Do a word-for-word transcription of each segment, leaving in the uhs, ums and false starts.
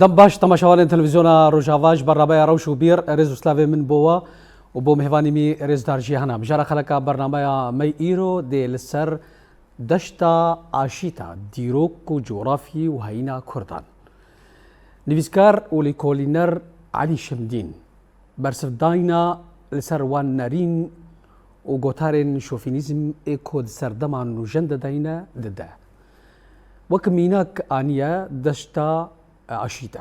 Dem baş temaşevanên televîzyona Rojava, ji bernameya Rewş û Bîr, rêz û slavê min bo we û bo mêvanî min rêzdar Jîhana. Mijara xeleka bernameya me îro dê li ser deşta Aşîta, dîrok û cografî û heyîna Kurdan. Nivîskar û lêkolîner Elî Şimdîn bersivdayîna li ser wan nerîn û gotarên şofînîzm ê ku di serdema nûjen de deyne dide. Wek mînak aniye deşta Aşîte.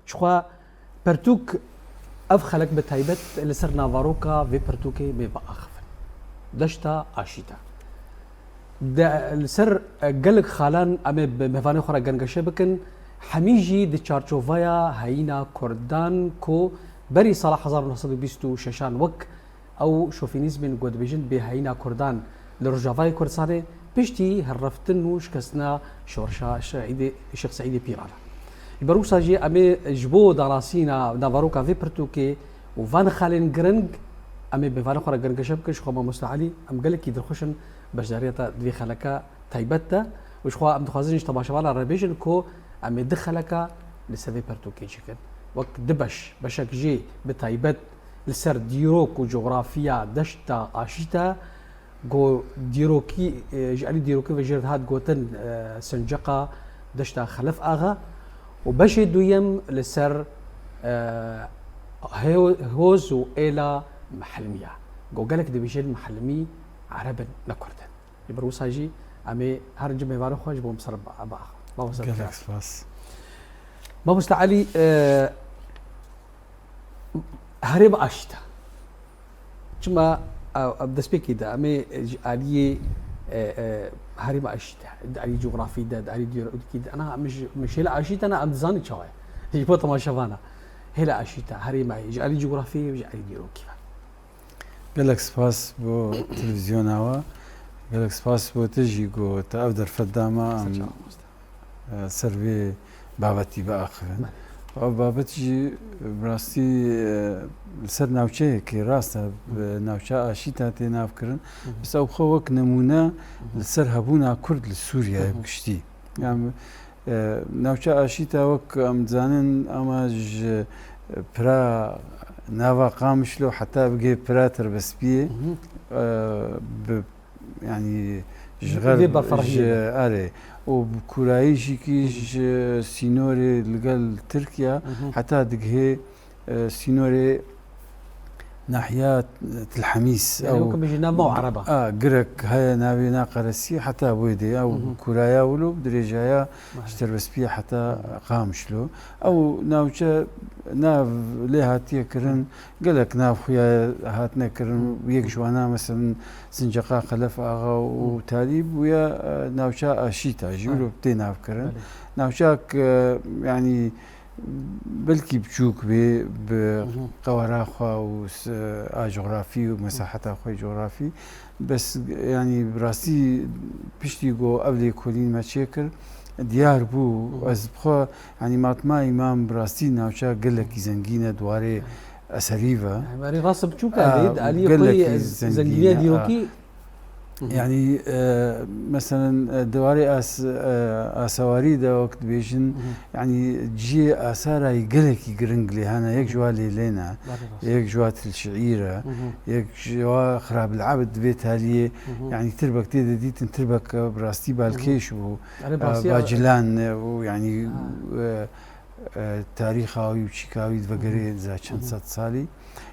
Jixwe pertûk, ev xelek bi taybet li ser navaroka vê pertûkê bê biaxivin. Deşta Aşîte. De, li ser, e, gelek xalan em ê bi mêvanê xwe re gengeşe bikin. Hemî jî di çarçoveya heyîna Kurdan ku berî sala hezar û neh sed û bîst û şeşan wek ew şofînîzmên ku dibêjin bêheyîna Kurdan li Rojavayê Kurdistanê piştî hilreftin û şikestina şorşa Şehîdê, Şêx Seîdê Pîran e. Ji ber wisa jî em ê ji bo danasîna navaroka vê pirtûkê û van xalên giring em ê bi mêvanê xwe re gengeşe bikin. Ji xwe mamoste Elî, em gelekî dilxweş in beşdariyeta di vê xeleka taybet de û jixwe em dixwazin ji temaşevana re bêjin ku em ê du xeleka li ser vê pertûkê çêkin. Wek du beş, beşek jê bi taybet li ser dîrok û cografiya deşta Aşîte, ku dîrokî, e, ji alî dîrokî ve jê re dihat gotin, e, sinceqa deşta Xelef Axa û beşê duyem li ser, e, he-, hoz û êla Mihelmiya. Ku gelek dibêjin Mihelmî Ereb in, ne Kurd in. Ji ber wisa jî em ê her cem mêvanê xwe ji bo em ser ba-, biaxivin. Mamoste Gelek Dikar. Spas. Mamoste Elî, e, herêma Aşîta. Çima, e, em destpêkê de em ê ji aliyê, e, e, herêma Aşîta, di alî cografî de, di alî dîrokî de, ana em ji, em ji hêla Aşîta ne, em dizanin çawa ye. Ji bo temaşevana. Hêla Aşîta, herêma ye, ji alî cografî, ji alî dîrokî ve. Gelek spas bo televîzyona we. Gelek spas bo te jî ku te ev derfet da me, em, Ser çawa, mamoste. e, ser vê babetî biaxivin. Belê. Ev babet jî bi rastî, e, li ser navçeyekê rast e, bi navçeya Aşîta tê navkirin. Hı hı. Bes ew xwe wek nemûne Hı hı. li ser hebûna Kurd li Sûriyeyê Hı hı. bi giştî. Hı hı. Yani, E, navçeya Aşîta wek em dizanin, ama ji pira nava Qamişlo heta bigê pira Tirbespiyê, Hı hı. e, bi, yani, ji Vê xerb, befirehiyê ji, de. Erê, û bi kûrayî jî kî Hı hı. ji sînorê li gel Tirkiye Hı hı. heta digihê e, sînorê nahiya Til Hemîs. Yani ew weke bijî nav me û Ereba. A, girek heye navê na Qeresî heta wê dê. Ew Hı hı. kûraya wilo, dirêjaya Belê. ji Terbespiyê heta Qamişlo. Ew navçe nav lê hatiye kirin, gelek nav xuya hatine kirin. Hı. Yek ji wana, mesela, Sinceqa Xelef Axa û Hı. talî bûye, e, navçeya Aşîta jî Belê. wilo tê nav kirin. Belê. Navçeyak, e, yani, belkî biçûk bê bi Hı hı. qewera xwe û s-, a cografî û mesaheta xwe cografî. Bes, yanî, bi rastî piştî ku ev lêkolîn me çêkir, diyar bû. Hı hı. Ez bi xwe, yanî, Matma Îmam bi rastî navçeya gelekî zengîn e di warê Hı. eserî ve. Yanî, berê rast biçûk e, A, lê di aliyê xwe gelekî yê zengîn zengîniya e, a. dîrokî Hı hı. Yani, e, meselen, e, di warê as-, e, asewarî de wek dibêjin, Hı hı. yani cihê asarayî gelekî giring lê hene. Yek Hı hı. ji wa lêlên e, Belê rast. yek ji wa tilşiîr e, Hı hı. yek ji wa xirabilebid di vê taliyê, Hı hı. yani tirbek tê de dîtin, tirbek, e, bi rastî Hı hı. balkêş bû, Erê, e, bi rastî, e, bacilan, e, û yani, Ha. e, e, tarîxa wî û çîka wî vegerê Hı hı. za çend Hı hı. sed salî.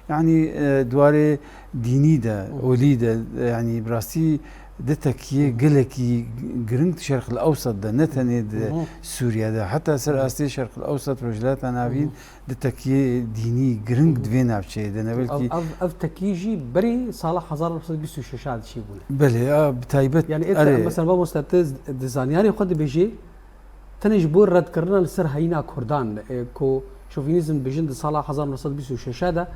Yanî, e, di warê dînî de, Hı hı. olî de, e, yanî bi rastî di tekiyê Hı hı. gelekî giring di Şerq el Ewsat de, ne tenê di Hı hı. Sûriye de, heta ser Hı hı. astê Şerq el Ewsat, Rojhilata Navîn, Hı hı. di tekiyê dînî giring Hı hı. di vê navçeyê de, ne Ev, belkî ev, ev tekî jî berî sala hezar neh sed bîst û şeş a de çêbûne. Belê, a, bi taybet, Yani, ê te, erê. mesela, mamoste, te di zaniyarê xwe dibêjê, Tenê ji bo redkirina li ser heyîna Kurdan, e, ku şovînîzm dibêjin di sala hezar neh sed bîst û şeş de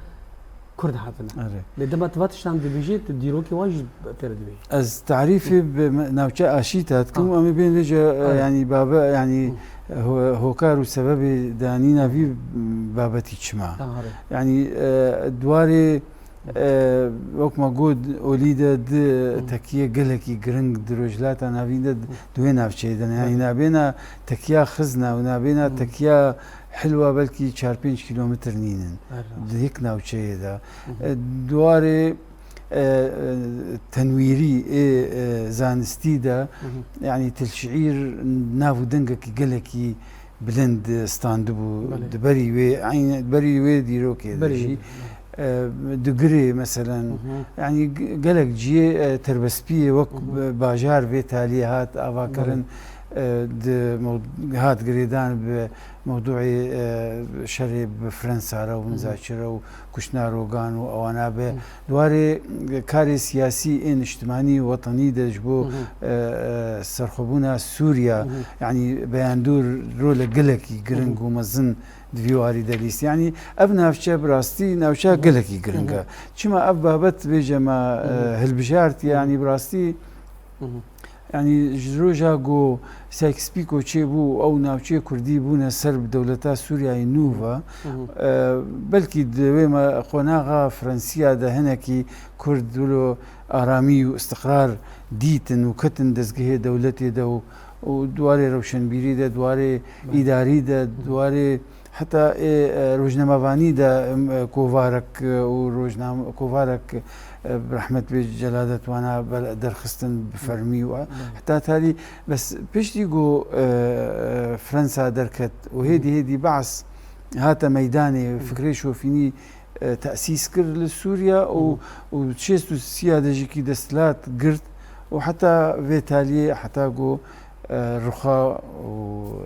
Kurd hatine. Erê. Lê dema tu va tiştan dibêjî, tu dîrokê wan jî tê re dibêjî. Ez tarîfê bi me-, navçe Aşîta dikim, Tamam. em ê bên vêce, e, Erê. yanî babe, yanî Hı. ho-, hokar û sebebê danîna vî babetî çima. Tamam, erê. Yanî, e, di warê E, wek me got, olî de di tekiye gelekî giring di Rojhilata Navîn de di wê navçeyê de ne. Yanî nabêna tekiya xizna û nabêna tekiya hilwa belkî çar pênc kîlometr nînin. Di hik navçeyê de. E, di warê, e, e, tenwîrî ê, e, zanistî de, yanî tilşiîr nav û dengekî gelekî bilind standibû. Belê. Di berî wê, eyn, di berî wê dîrokê de jî, e, di Girê meselen, yanî g-, gelek cihê, e, terbestbiyê wek b-, bajar vê taliyê hat avakirin, e, di mew-, hat girêdan bi mewdûê, e, şerê bi Fransa re û Mizakir re û kuştina Rogan û ewana be. Di warê karê siyasî ên niştimanî wetenî de ji bo, e, e, serxwebûna Sûriya, yanî beyandûr role gelekî giring û mezin di vî warî de lîst. Yanî ev navçe bi rastî navçeya gelekî giring e. Çima ev babet bêje me, e, hilbijartiye, yanî bi rastî Yanî ji roja ku Sykes-Picot çêbû û ew navçeyê kurdî bûne ser bi dewleta Sûriyayê nû ve, e, belkî di wê me qonaxa Fransiya de hinekî kurd wilo aramî û istiqrar dîtin û ketin dezgehê dewletê de û, û di warê rewşenbîrî de, di warê îdarî de, di warê Heta ê, e, rojnamevanî de, em, e, kovarek, e, û rojnam-, kovarek, e, bi rehmet bê Celadet wana bel-, derxistin bi fermî û heta talî. Bes piştî ku, e, e, Fransa derket û hêdî hêdî Be's hate meydanê, fikrê şofînî, e, tesîs kir li Sûriya û, û şêst û sîya de jî kî desthilat girt û heta vê taliyê, heta ku e, ruxa û,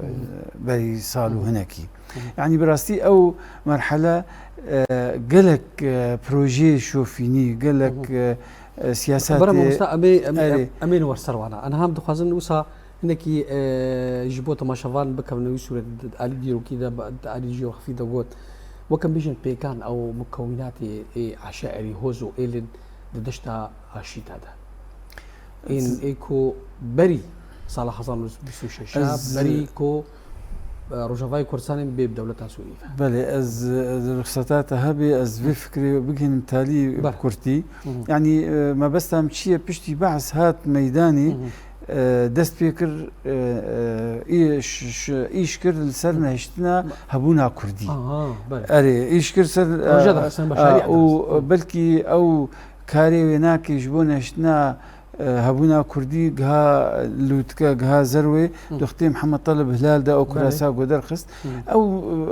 e, berî sal û hinekî. Yanî bi rastî ew merhele, e, gelek, e, projeyê şofînî, gelek, e, e, siyasetê. Bira mamosta, em ê, em, em, em ê li wer ser wana. Em hem dixwazin wisa hinekî, e, ji bo temaşevan bikevin wî sûret di alî dîrokî de, di alî jeografî de got. Wek em bêjin pêkan ew mukewînatê ê eşairî hoz û êlin di deşta Aşîta de. Ên ê ku berî sala hezar û neh sed û bîst û şeş, berî ku, e, Rojavayê Kurdistanê bê bi dewleta Sûrî ve. Belê, ez, ez ruxseta te hebe, ez vê fikrê bigihînim talî bi kurtî. Yanî, e, mebesta min çi ye, piştî Be's hat meydanê, e, dest pê kir, e, e, î-, ş-, ş-, îş kir li ser nehiştina hebûna kurdî. Aha, belê. Erê, îş kir ser, e, e, û belkî ew karê wê nake ji bo nehiştina e, hebûna kurdî giha lûtke, giha zerwê, doxtê Mihemed Teleb Hilal de ew kurasa ku derxist. Ew,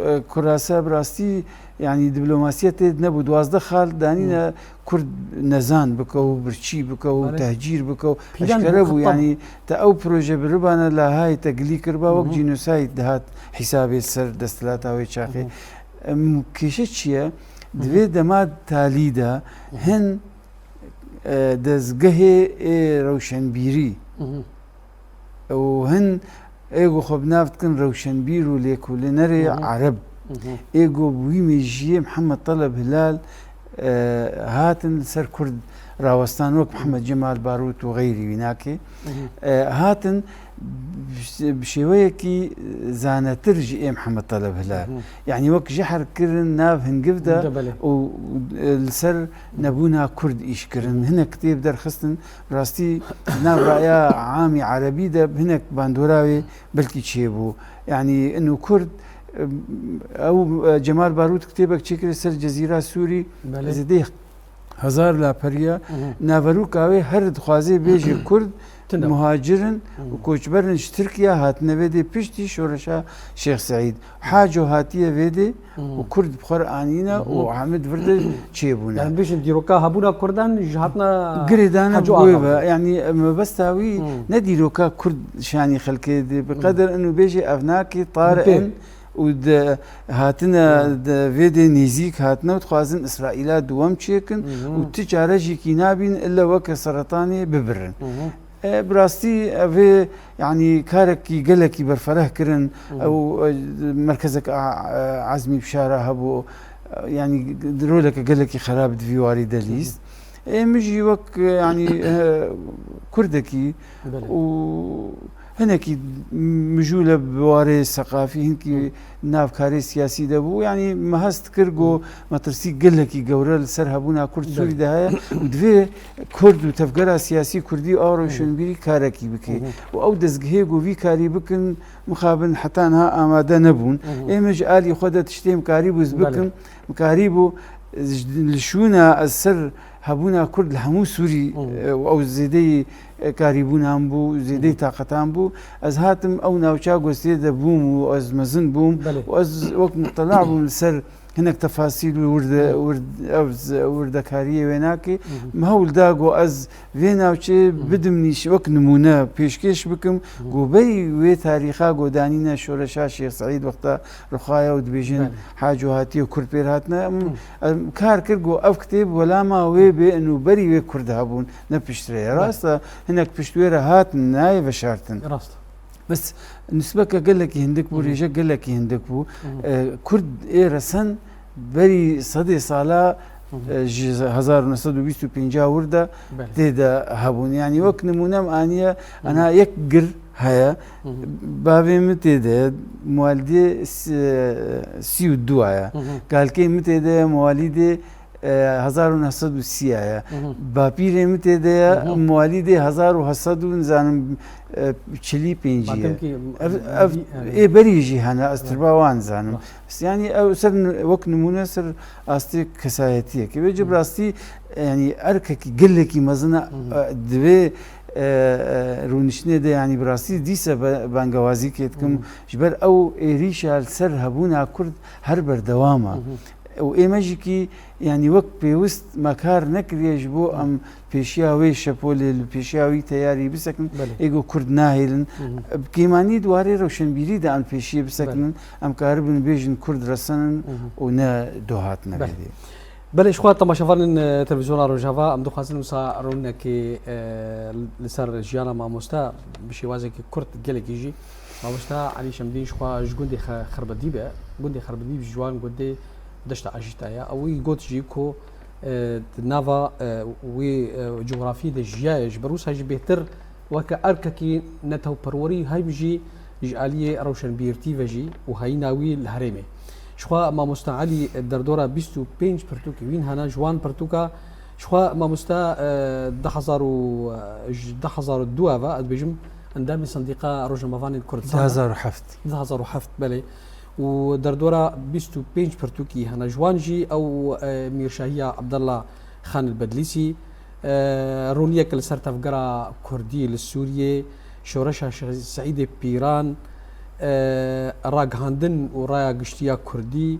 e, kurasa bi rastî, yanî diplomasiyetê nebû. Duwazdeh xal danîne kurd nezan bike û birçî bike û tehcîr bike û eşkere bû. Yanî te ew proje bi ribana Lahayê te gilî kiriba, wek cînosayd dihat hîsabê ser desthilata wê çaxê. Em, kêşe çi ye? Di vê dema talî de hin e, dezgehê ê rewşenbîrî û hin ê ku xwe bi nav dikin rewşenbîr û lêkolînerê ereb, ê ku bi wî mêjiyê Mihemed Teleb Hilal, e, hatin li ser Kurd rawestan, wek Mihemed Cemal Barût û xeyrî wî nake, e, hatin bi şêweyekî zanetir ji ê Mihemed Teleb Hilal. Yanî wek jehr kirin nav hingiv de û, e, li ser nebûna Kurd îş kirin. Hinek kitêb derxistin, rastî nav raya amî erebî de hinek bandora wê belkî çêbû. Yanî ino Kurd, e, ew, e, Cemal Barût kitêbek çêkirî ser Cezîra Sûrî, zêdê hezar laperiya, naverûka wê her dixwaze bêje Kurd muhacir in û koçber in ji Tirkiye hatine vê dê piştî şoreşa Şêx Seîd. Haco hatiye vê dê û Kurd bi xwe re anîne û Hamid vir de çêbûne. Yani bêjin dîroka hebûna Kurdan ji hatina girêdana bi wê ve. Yani mebesta wî ne dîroka Kurd şanî xelkê dê, bi qeder inu bêjê ev nake tare in û di hatine, di vê dê nêzîk hatine û dixwazin Îsraîla duwem çêkin û ti çare jî kî nabîn ille weke seretanê bibirin. E, bi rastî ev ê, yanî karekî gelekî berfereh kirin. Ew, e, merkezek a, e, Ezmî Bişara hebû, e, yanî roleke gelekî xerab di vî warî de lîst. Ê min jî wek, e, yanî, e, Kurdekî û Hinekî mijûl e bi warê seqafî, hinkî nav karê siyasî de bû. Yanî me hest kir ku metirsî gelekî gewre li ser hebûna Kurd Sûrî de heye û divê Kurd û tevgera siyasî Kurdî û a rewşenbîrî karekî bike. Û ew dezgehê ku vî karî bikin, mixabin heta niha amade nebûn. Ê me ji alî xwe de tiştê em karîbû ez bikim. Em karîbû, ji, li şûna ez ser hebûna Kurd li hemû Sûrî, e, û ew zêdeyî, e, karîbûnan bû, zêdeyî taqetan bû. Ez hatim ew navça gostê de bûm û ez mezin bûm û ez wek mutela bûm li ser hinek tefasîl û wirde-, wird-, ev z-, wirdekariyê wê nake. Min hewl da ku ez vê navçeyê bidim nîş-, wek nimûne pêşkêş bikim, ku berî wê tarîxa ku danîne şoreşa Şêx Seîd wexta rixaye û dibêjin Haco hatiye Kurd pêr hatine. Em, em kar kir ku ev kitêb welama wê bê, û berî wê Kurd hebûn, ne piştre ye. Rast e, hinek pişt wê re hatin, nayê veşartin. Rast. Bes nisbeke gelekî hindik bû, rêje gelekî hindik bû. E, Kurd ê resen berî sedê sala, e, ji hezar û neh sed û bîst û pênc wir de tê de hebûn. Yanî wek nimûne em aniye, ana yek gir heye. Bavê min tê de ye, muwalîdê s-, sî û dû ye. Kalkê min tê de ye, muwalîdê, e, hezar û neh sed û sî ye. Bapîrê min tê de ye, muwalîdê hezar û heft sed û nizanim, e, çilî pêncî ye. Ev, ev ê berî jî hene, ez tirba wan nizanim. Yanî ew ser, wek nimûne ser astê kesayetiyekê. Vê ci bi rastî, yanî erkekî gelekî mezin e, di vê, e, e, rûniştinê de, yanî bi rastî dîse be-, bangewazîkê dikim. Ji ber ew êrîşa li ser hebûna Kurd her berdewam e. Û ê me jî kî, yanî wek pêwist me kar nekiriye ji bo em pêşiya wê şepolê, li pêşiya wî teyarî bisekin, ê ku Kurd nahêlin. Bi kêmanî di warê rewşenbîrî de em pêşiyê bisekinin, em karibin bêjin Kurd resen in û ne dohat ne vêdê. Belê, ji xwe temaşevanên, e, televîzyona Rojava, em dixwazin wisa rûnekê, e, li ser jiyana mamoste bi şêwazekî kurt gelekî jî. Mamoste Elî Şemdîn ji xwe ji gundê Xe-, Xerbedîb e. Gundê Xerbedîb ji wan gundê Deşta Ajîta ye. Ew wî got jî ku, e, di nava, e, wî, e, cografiyê de jiyaye. Ji ber wisa jî bêhtir weke erkekî netewperwerî, heyv jî ji aliyê rewşenbîrtî ve jî û heyîna wî li herêmê. Ji xwe mamoste Elî derdora bîst û pênc pirtûkê wîn hene, ji wan pirtûka ji xwe mamoste, e, du hezar û, e, ji du hezar û du ve, ez dibêjim, endamê Sendîqa Rojnamevanên Kurdistanê. Du hezar û heft. Du hezar û heft, belê. Û derdora bîst û pênc pirtûkî hene. Ji wan jî ew, e, Mîrşahiya Abdullah Xan el-Bedlîsî, e, roniyeke li ser tevgera Kurdî li Sûriyê, şoreşa Şe-, Seîdê Pîran, e, ragihandin û raya giştî ya Kurdî,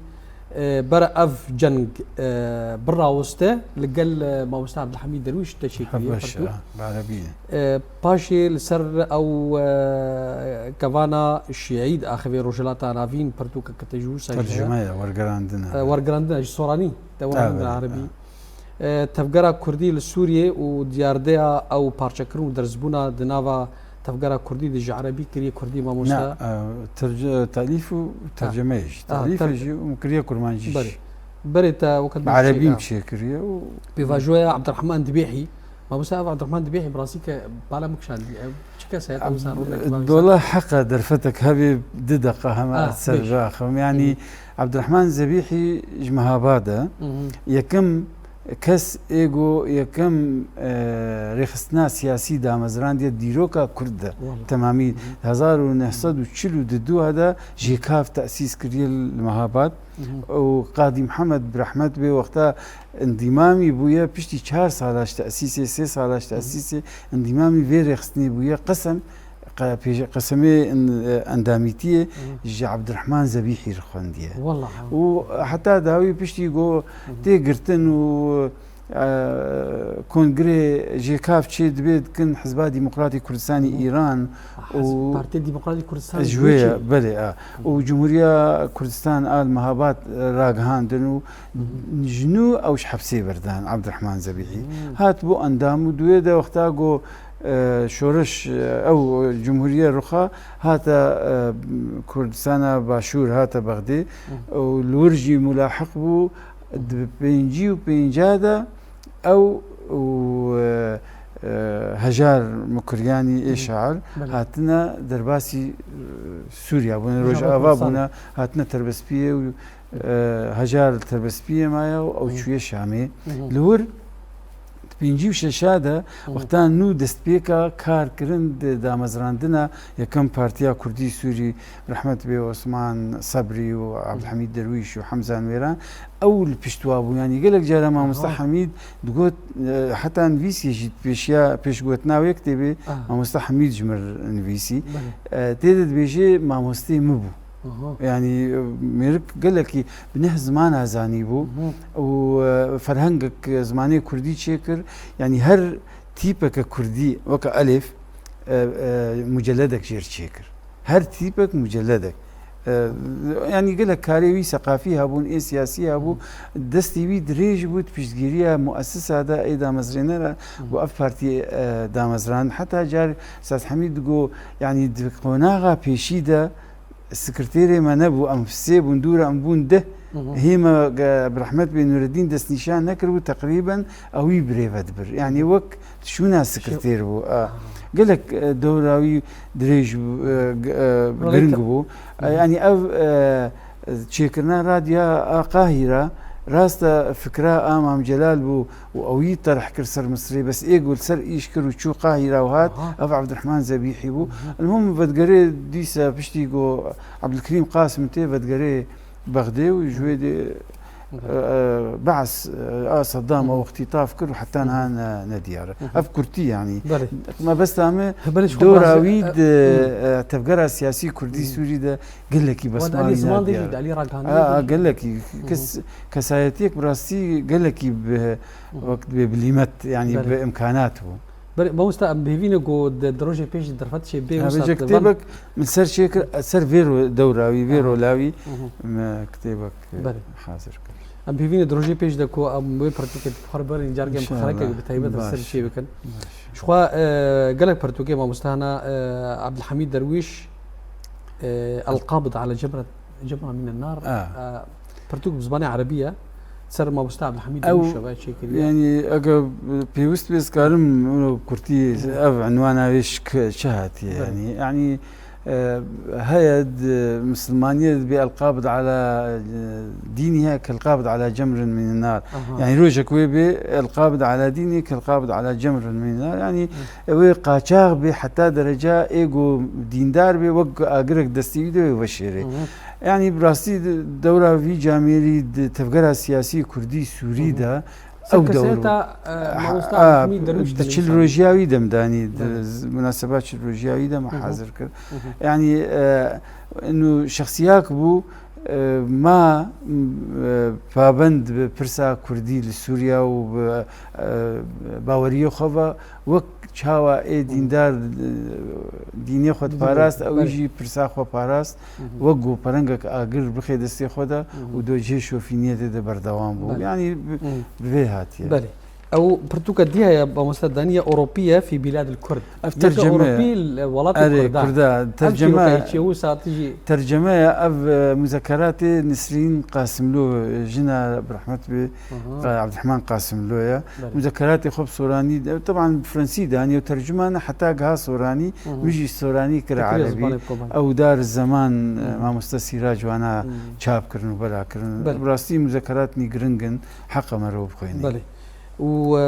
e, ber ev ceng, e, birawiste li gel, e, mamoste Abdulhamîd Derwîş te çêkiriye Hebeş, pirtûk. E, bi erebî ye. E, paşê li ser ew, e, kevana şîî diaxivê Rojhilata Navîn pirtûkeke te ji wisa jî heye. Tercime ye, wergerandin e. E, wergerandin e, ji soranî te werandin e, erebî. E, tevgera Kurdî li Sûriyê û diyardeya ew parçekirin û derzbûna di nava tevgera Kurdî de ji erebî kiriye Kurdî mamoste? Na, e, terc-, telîf û tercimeyê jî. Ha, telîfê jî û kiriye kurmancî jî. Berê. Berê te wekî bi erebî çêkiriye û pêvajoya Abdurrahman Dibêhî. Mamoste, ev Abdurrahman Dibêhî bi rastî ke bala min kişandiye. Ev çi kes e? Em wisa rûnekî Dola heqa derfetek hebe du deqa hema ez ser biaxivim. Yanî Abdurrahman Zebîhî ji Mehabad e. Yekem kes ê ku yekem, e, rêxistina siyasî damezirandiye dîroka Kurd de. Temamî hezar û neh sed û çil û du de Jêkav tesîs kiriye li Mehabad. Û Qadî Mihemed bi rehmet bê wexta endîmamî bûye, piştî çar sala ji tesîsê, sê sala ji tesîsê endîmamî vê rêxistinê bûye. Qesem, qe-, pêje-, qesemê en-, endamîtiyê ji Abdurrahman Zebîhî re xwendiye. Û heta dawî piştî ku tê girtin û, e, kongrê Jêkav çê dibe dikin Hizba Demokratî Kurdistanî Îran û Partîya Demokratîk Kurdistanê ji wê ye, belê, a. Û Cumhuriya Kurdistan a li Mehabad, e, ragihandin û ji nû ew ji hepsê berdan Abdurrahman Zebîhî. Hat bû endam û di wê de wexta ku, e, şoreş, e, ew cumhuriye ruxa hate, e, Kurdistana Başûr hate Bexdê û li wir jî mulahiq bû, di pêncî û pênca de ew û, e, e, Hejar Mukiryanî ê şair hatine derbasî, e, Sûriya bûne, Rojava bûne, hatine Terbespiyê û, e, Hejar li Terbespiyê maye û ew çûye Şamê. Li wir di pêncî û şeş de wexta nû destpêka kar kirin di damezrandina yekem Partiya Kurdî Sûrî, rehmet bê Osman Sebrî û Abdulhamîd Derwîş û Hemza Nûêran, ew li pişt wa bû. Yanî gelek cara Mamoste Hemîd digot, e, heta nivîsiyê jî pêşiya, pêşgotina wê kitêbê Mamoste Hemîd ji min nivîsî. E, tê de dibêje mamosteyê min bû. Yanî, e, mêrik gelekî bi neh zimana zanîbû û, e, ferhengek zimanê kurdî çêkir. Yanî her tîpeke kurdî weke Elif, e, e, muceledek jêr çêkir. Her tîpek muceledek. E, yanî gelek karê wî seqafî hebûn, ê siyasî hebû. Destê wî dirêj bû di piştgiriya muesisa de, ê damezrênera ku ev partî, e, damezrand. Heta car Saz Hemîd digo, yanî di qonaxa pêşî de sekreterê me nebû, em sê bûn, dû re em bûn deh. Hê me, e, bi rehmet bê Nûreddîn destnîşan nekiribû, teqrîben ew wî birêve dibir. Yanî wek şûna sekreter bû. A, gelek, e, dewra wî dirêj bû, e, g-, e, giring bû. E, yanî ev, e, çêkirina radya a Qahîra, rast e, fikra a Mam Celal bû û ew yî terh kir ser Misrê, bes ê ku li ser îş kir û çû Qahîra û hat, ev Ebdirehman Zebîhî bû. Elmûm vedigerê dîsa piştî ku Ebdulkerîm Qasim tê vedigerê Bexdê û ji wê dê, e, e, Beas, e, a Seddam ew îxtîtaf kir û heta niha ne, nediyar e. Ev kurtî yanî. Belê. Mebesta me Belê, ji xwe dora birazî, wî e, di, e, tevgera siyasî kurdî Sûrî de gelekî Wan Elî besmavî Ziman dê jî, nadiyar. Elî Raghanî Ha, ha, dê jî. Gelekî. Kes, kesayetiyek bi rastî gelekî bi, wek dibê bi lîmet, yanî Belê. Bi imkanat bû. Belê, mamosta, em bêvî ne ku di, di rojê pêş de derfet çê bê Ha, wisa vêce di van kitêbek min ser çêkir, ser vê ro-, dewra wî, vê Aha. rola wî, Mhm. me kitêbek, e, Belê. hazir kir. Em bêvî ne di rojê pêş de ku em wê pirtûkê bi xwe re berin, carkê em İnşallah. Xerekek bi taybet em ser Baş. Çê bikin. Baş. Ji xwe, e, gelek pirtûkê mamosta hene, e, Abdulhamîd Derwîş, e, El Qabid ala Cemre, Cemre Mîne Nar, Ah. e, pirtûk bi zimanê erebî ye. Ser mamosta Abdulhamîd Ew, Derwîş ve çêkiriye. Yanî, eger pêwist bê, ez karim wilo kurtî ev unwana wê şik-, çi hatiye, Belê. Yanî, yanî, e, heye di misilmaniyê dibê El Qabid ala, e, dînî heye, kel qabid ala cemrin mîne nar. Aha. Yanî, rojek wê bê El Qabid ala dînî, kel qabid ala cemrin mîne nar. Yanî, Hı. wê qaçax bê heta dereca ê ku dîndar bê, wek agirek destî wî de wê veşêrê. Hı hı. Yanî, bi rastî de-, dewra vî camêrî di tevgera siyasî kurdî Sûrî Hı hı. de Ser ew dewr bû. Keseta, e, Ha, mamosta a, Hemî Derwîş di çil tenîsan. Rojiya wî de min danî, di Evet. z-, munaseba çil rojiya wî de me Hı hı. hazir kir. Hı hı. Yanî, e, nu şexsiyak bû, e, ma, m, e, pabend bi pirsa kurdî li Sûriya û bi, e, baweriyê xwe ve wek çawa ê Hı hı. dîndar, e, dînê xwe Dînê, diparast, ew belê. Jî pirsa xwe parast. Hı hı. Wek ku perengek agir bixê destê xwe de Hı hı. û do cihê şofîniyetê de berdewam bû. Belê. Yanî bi, Hı. bi vê hatiye. Belê. Ew pirtûka dî heye, mamoste daniye Ewropî ye fî bîladil Kurd. Ev Yeke terceme ye. Ewropî li welatê Erê, Kurda. Kurda. Ev Terceme, çîrokayê çi ye wisa tu jî terceme ye. Ev, e, muzekeratê Nisrîn Qasimlo, jina bi rehmet bê, Hı hı. Qa-, Abdurrahman Qasimlo ye. Belê. Muzekeratê xwe bi soranî de, teban bi fransî de, yanî ew tercuma ne heta giha soranî, Hı hı. min jî soranî kire Te kire erebî. Zimanê bi kobanî. Ew dar zeman, Hı hı. mamoste Sîrac wana Hı. çap kirin û bela kirin. Belê. Bi rastî muzekeratnî giring in, heqe mero bixwînî. Belê. Û, e,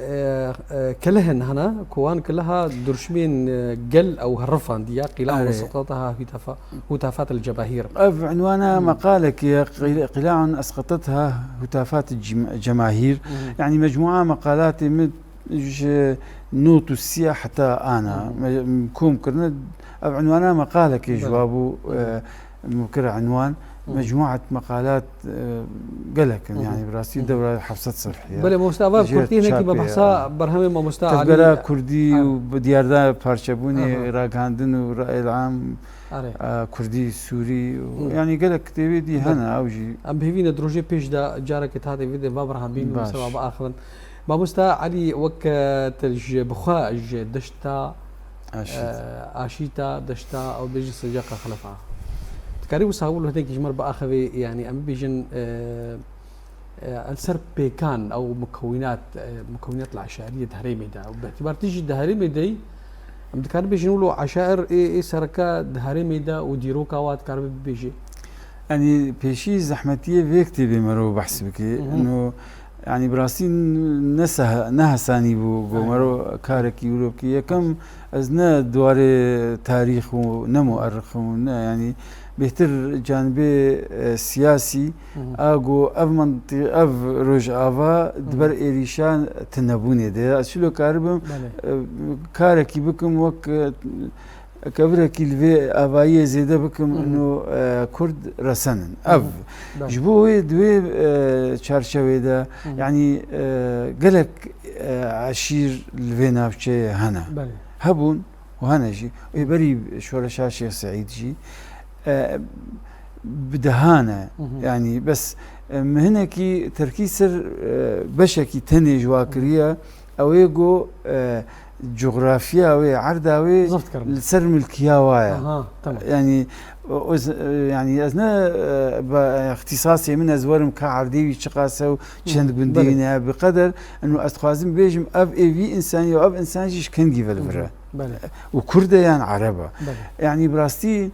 e, e, kelihên hene, ku wan keliha durşmên, e, gel ew herifandiya, qîla Erê. Esqetetaha hutafa-, hutafat el cebahîr. Ev unwana Hmm. meqalekê ye, qîl-, qîlaun esqetetaha hutafat cem-, cemahîr. Hmm. Yanî mecmua meqalatê min ji not û sî heta ana. Hmm. Me-, kom kirine, ev unwana meqalekê ji Belê. Wa bû, Hmm. e, min kir unwan. Hmm. Mecmuat meqalat, e, gelek in. Hmm. Yanî bi rastî Hmm. dewra heft sed sefhî ye. Belê, mamoste, ava Jêr kurtî hinekî çapê me ye. Behsa berhemê mamoste Tevgera Alî Kurdî Erê. Û bi diyarda parçebûnê, Aha. Ragihandin û Rayil Am, Erê. e, Kurdî, Sûrî û Hı. yanî gelek kitêbê dî Belê. Hene, ew jî. Em bi hêvî ne di rojê pêş de carekê tate vê de va berhemîn û Baş. Seba biaxivin. Mamoste Alî, wek, e, te ji bi xwe ji deşta, Aşît. e, Aşîta, deşta, ew bêjî Sincaka Xelefa. Dikarî wisa wilo hinekî ji me re biaxivê, yanî em bibêjin, e, E, li ser pêkan ew mukewînat, e, mukewînat li eşariyê di herêmê de û bi îtibar tijî di herêmê de yî, em dikarin bêjin wilo eşair ê, ê sereke di herêmê de û dîroka wa dikaribe bibêjê? Yanî pêşî zehmetiyê vê kitêbê mero behs bike. Mhm. No, yanî bi rastî ne seh-, ne hesanî bû, go Aynen. mero karekî wilo bike. Yekem ez ne di warê tarîx û ne muerrix û ne, yanî bêhtir canibê, e, siyasî, Mhm. a go ev menti-, ev rojava di ber Mhm. êrîşa tunebûnê de. Ez çilo karibim, Belê. e, karekî bikim wek, e, kevirekî li vê avayiyê zêde bikim, Mhm. ino, e, Kurd resen in. Ev. Mhm. Belê. Ji bo wê di wê, e, çarçevê de, Mhm. yanî, e, gelek, e, eşîr li vê navçeyê hene. Belê. Hebûn û hene jî. Wê berî şoreşa Şêx Seîd jî, e, bi dehan e. Mhm. Yanî bes, e, min hinekî terkî ser, e, beşekî tenê ji wa Mhm. kiriye. Ew ê go, e, coxrafiya wê, erda wê Zeft kirine. li ser milkiya wa ye. Aha, tamam. Yanî, o, o z-, e, yanî ez ne, e, ba, ixtîsasê min ez werim ka erdê wî çiqas e û çend Mhm, gundê belê. wî ne ye. Bi qeder, eno ez dixwazim bêjim, ev ê vî însanî ye, ev însan jî ji kengî ve li vir e. Mhm, belê. Û Kurd e yan Ereb e. Belê. Yanî bi rastî,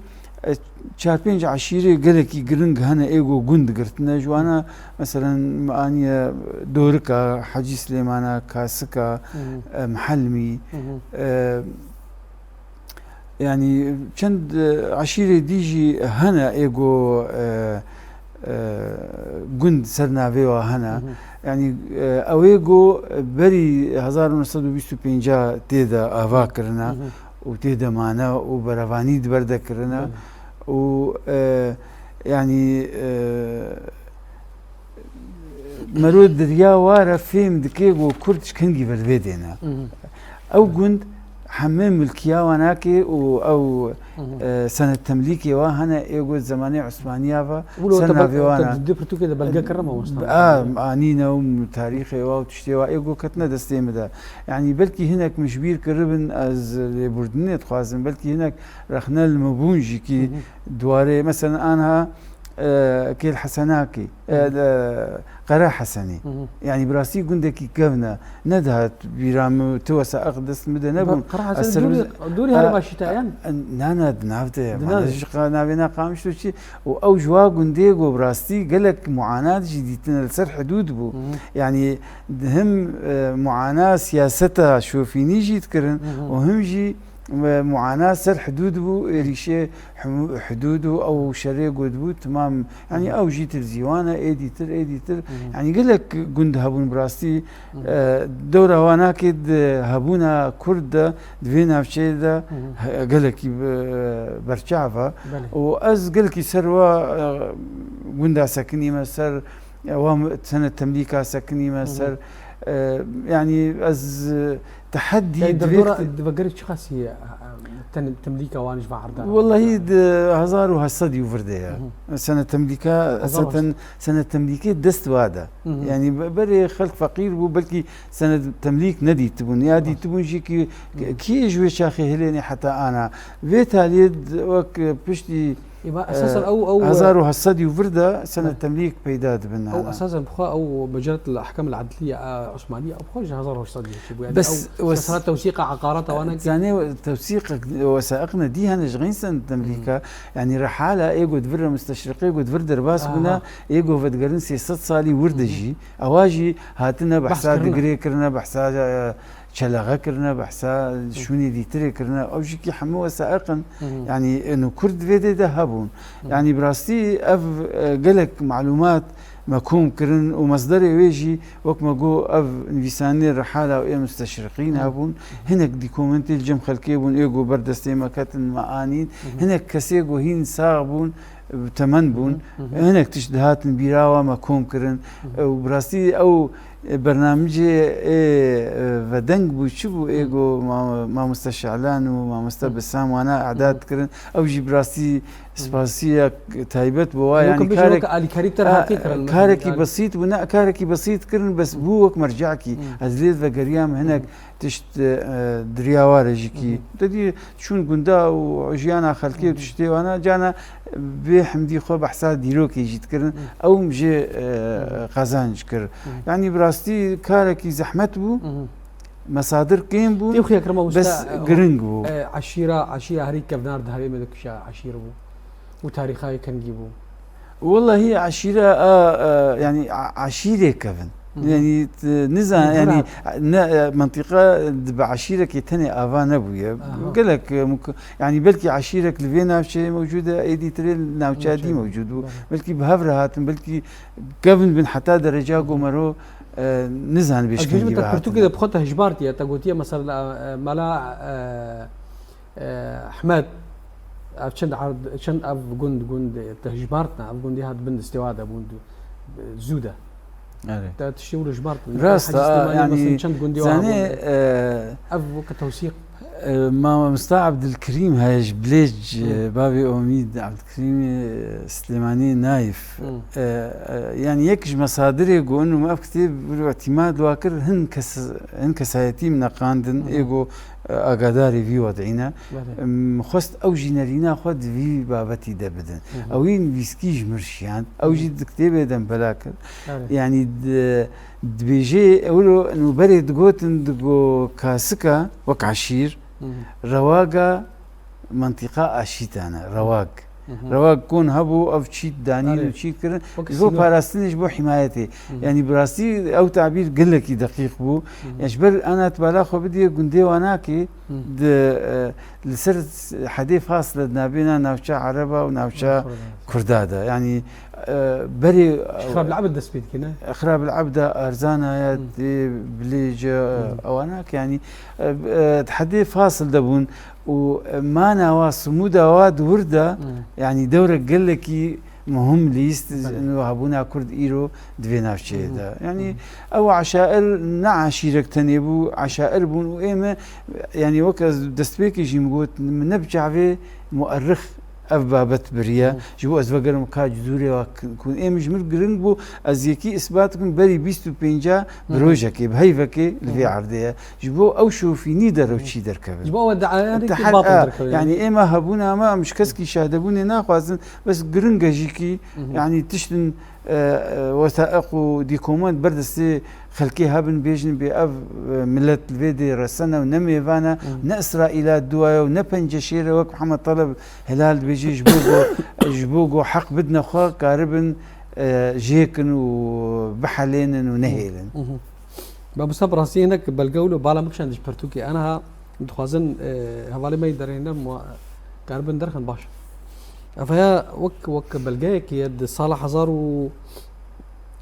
e, çar pênc eşîrê gelekî giring hene ê go gund girtine. Ji wana, meselen, me aniye Dorika, Hecî Silêmana, Kasika, Mhm. e, Mihelmî, Mhm. e, yanî çend, e, eşîrê dî jî hene ê go, e, e, gund ser navê wa hene. Mhm. Yanî, e, ew ê go berî hezar û neh sed û bîst û pênc tê de ava kirine Mhm. û tê de mane û berevanî di ber de kirine. Belê. Û, e, yanî, e, mero diriya wa re fêm dike ku Kurd ji kengî ve li vê dêne. Mhm. Ew gund hemê milkiya wa nake û ew, Mhm. e, senedtemlîkê wa hene ê ku zemanê Osmaniya ve Wilo ser te bel-, navê wan te e. di pirtûkê de belge kirine mamosta? A, anîne û tarîxê wa û tiştê wa ê ku ketine destê min de. Yanî belkî hinek min ji bîr kiribin, ez lêbûrdinê dixwazim. Belkî hinek rexne li min bûn jî kî Mhm. di warê, meselen, anha, e, Kêl Hesenakî, e, Mhm. de, Qere Hesenî. Mhm. Yanî bi rastî gundekî kevn e. Nedihat bîra min, ti wesaiq dest min de nebûn. Qere Hesenî Ez dûrî, sermiz-, dûrî a, herêma Şîta yan? Na, na, di nav de ye. Di nav de. Ji qa-, navê na Qamişlo çi? Û ew ji wa gundê go bi rastî gelek muanat jî dîtine li ser hidûd bû. Mhm. Yanî di him, e, muana siyaseta şofînî jî dikirin Mhm. û him jî, e, muana ser hidûd bû, êrîşê himû-, hidûd û ew şerê go dibû, timam, yanî Mhm. ew jî tilzîwan e, êdî tir, êdî tir. Mhm. Yanî gelek gund hebûn bi rastî, Mhm. e, dewra wa nakê di hebûna Kurd de, di vê navçeyê de Mhm. he-, gelekî be-, berçav e. Belê. Û ez gelekî ser wa, e, gunda sekinîme, ser, e, wa m-, sene temlîka sekinîme, Mhm. ser, e, yanî ez, e, teheddî Yanî di vê derdora, kit- di vegerê çiqasî ye, e, e, ten-, temlîka wan ji va erdan? Wellahî di hezar û heşt sed û vir de ye. Mhm. Sene temlîka, Hezar û heşt sed. seten, sene temlîkê dest wa de. Mhm. Yanî be-, berê xelk feqîr bû, belkî sene temlîk nedîtibûn. Ya Baş. dîtibûn jî kî, Mhm. kî ji wê çaxê hilênê heta ana. Vê taliyê d-, wek piştî, Ê, ba, esasen e, ew, ew, hezar û heşt sed û vir de sene Be. temlîk peyda dibin Ew ana. esasen bixwe ew mecret li ehkam el adliye, e, Osmaniye, ew bixwe ji hezar û heşt sed çi bû. Yani Bes ew wes- sesara tewsîqa eqarata wana ki Zanê tewsîq wesaiq ne dî hene ji xîn sene temlîka. Hmm. Yani rehala ê go di vir re musteşriqê go di vir derbas Aha. bûne, ê go vedigerin sê sed salî wir de Hı hı. jî. Ewa jî hatine Behs behsa kirine. digirê kirine, behsa, e, çelexe kirine, behsa Hı. şûnê dîtirê kirine. Ew jî kî hemû wesaiq in. Hı hı. Yani, êno Kurd vê dê de hebûn. Hı. Yani, bi rastî ev, e, gelek malûmat me kom kirin û mesderê wê jî, wek me got, ev nivîsanê rehala û ê musteşriqîn Hı. hebûn. Hinek dîkomentê li cem xelkê bûn, ê got ber destê me ketin, me anîn. Hı hı. Hinek kesê got hîn sax bûn, bi temen bûn. Hı hı, hı hı. Hinek tişt dihatin bîra wa me kom kirin. Hı hı. Ew bi rastî ew, e, bernamicê ê, e, vedeng bû, çi bû? Ê Hı. got ma-, mamoste Şelan û mamoste Hı. Besam wana Hı hı. e'dad kirin. Ew jî bi rastî spasiyek taybet bo wa, Weke yani bêje karek, weke alîkarî te re a, hatiye kirin, mesela, karekî yani. Besît bû, ne, karekî besît kirin, bes bû wek mercekî. Hı. Ez lê vegeriyam hinek Hı. tişt, e, diriyaware jî kî. Hı hı. Te dî çûn gunda û jiyana xelkê û Hı hı. tiştê wana, cana bê hemdî xwe behsa dîrokê jî dikirin. Hı. Ew jê, e, Hı hı. qezenc kir. Hı. Yani bi rastî karekî zehmet bû. Hı hı. Mesadir kêm bûn, Tê xuya kirma bes usta, e, giring bû. e, eşîra, eşîra herî kevnar di herêmê de kişa eşîr bû. Û tarîxayê kengî bû. Wellahî eşîra a, e, yani a, eşîrê kevin. Hı hı. Yani t-, nizan, Hı hı. yani ne, e, mentiqa di bi eşîrekê tenê ava nebûye. Aha. Gelek, e, muk-, yani belkî eşîrek li vê navçeyê mewcûd e, êdî tirê li navçeya dî Navçeya dî. mewcûd bû. Belê. Belkî bi hev re hatin, belkî kevin bin heta dereca Hı hı. ku mero, e, nizan Ez bêjkengî bêjim te ve pirtûkê hatin. de bi xwe te hijbartiye, te gotiye mesela, e, mela, e, e, Ehmed, ev çend erd, çend ev gund, gund te hijbartine, ev gundî hat bin destê wa de bûn, e, zû de. Erê. Te tiştê wilo hijbartin. Rast Hecî a, Silêmaniyê yani, mesela çend gundî wa zanê, hebûn, e, ev weke tewsîq. E, Mamosta Abdülkerim heye ji Bilêc, Hı. e, bavê Omîd Abdülkerimê, e, Silêmaniyê Nayf. Hı. E, e, yani yek ji mesadirê ku inu me ev kitêb bi îtîmad wa kir, hin kes, hin kesayetî min neqandin, Hı hı. ê ku, e, agadarê vî wedî ne. Belê. Em, xwest ew jî nerîna xwe di vî babetî de bidin. Hı hı. Ew ê nivîskî ji mir şiyand. Ew Hı hı. jî di kitêbê de bela kir. Belê. Yani di, dibêje, ewro nûberê digotin, digo kasika, wek eşîr, Hı hı. rewaga mentiqa aşîtane, rewag. Hı hı. Rewag kon hebû, ev çît danîn Erê. û çît kirin, Wek ji bo sînor. parastinê, ji bo himayetê. Hı hı. Yani bi rastî ew tabîr gelekî deqîq bû. Hı hı. Ya ji ber ana tu bala xwe bidî gundê Wanakê Hı. di, e, li ser hedê fasile di navbêna navça Ereba û navça Kurda. Kurda de. Yani, e, berê Xirab li Ebd dest pê dike, ne? Xirab li Ebda Arzana ya Hı. dê Bilêce, Hı. ewana ki yani, e, e, di hedê fasil de bûn û, e, mana wa, simûda wa di wir de, Hı. yani dewrek gelekî muhim lîst, Belê. inu hebûna Kurd îro di vê navçeyê Hı hı. de. Yani Hı hı. ew eşair ne eşîrek tenê bû, eşair bûn û ê me, yani wek ez destpêkê jî min got, min ne bi çavê muerrix ev babet biriye. Hı. Ji bo ez vegerim ka cizûrê wa kin-, kun. Ê min ji mir giring bû, ez yekî isbat bikim berî bîst û pênca bi Hı hı. rojekê, bi heyvekê li vê Hı hı. erdê ye. Ji bo ew şofînî de Hı hı. rewçî derkeve. Ji bo ew diayanê Te ki her, batil a, derkeve yani. yani ê me hebûna me, em ji keskî şahdebûnê naxwazin, bes giring e jî kî, Hı hı. yani tiştin, e, e, wesaiq û dîkoment berdestê xelkê hebin, bêjin bê ev, e, milet li vê dê resene û ne mêvan e, Hı. ne Îsraîla duwaye û ne penceşêr e, wek Mihemed Teleb Hilal dibêje, ji bo ku, ji bo ku heq bidine xwe, karibin, e, jêkin û bihelênin û nehêlin. Hı hı. Mamosta, bi rastî hinek belge wilo bala min kişand ji pirtûkê. Aniha dixwazin, e, hevalê me yê derhêner mu-, karibin derxin baş. Ev heye wek, wek belgeyekê ye di sala hezar û,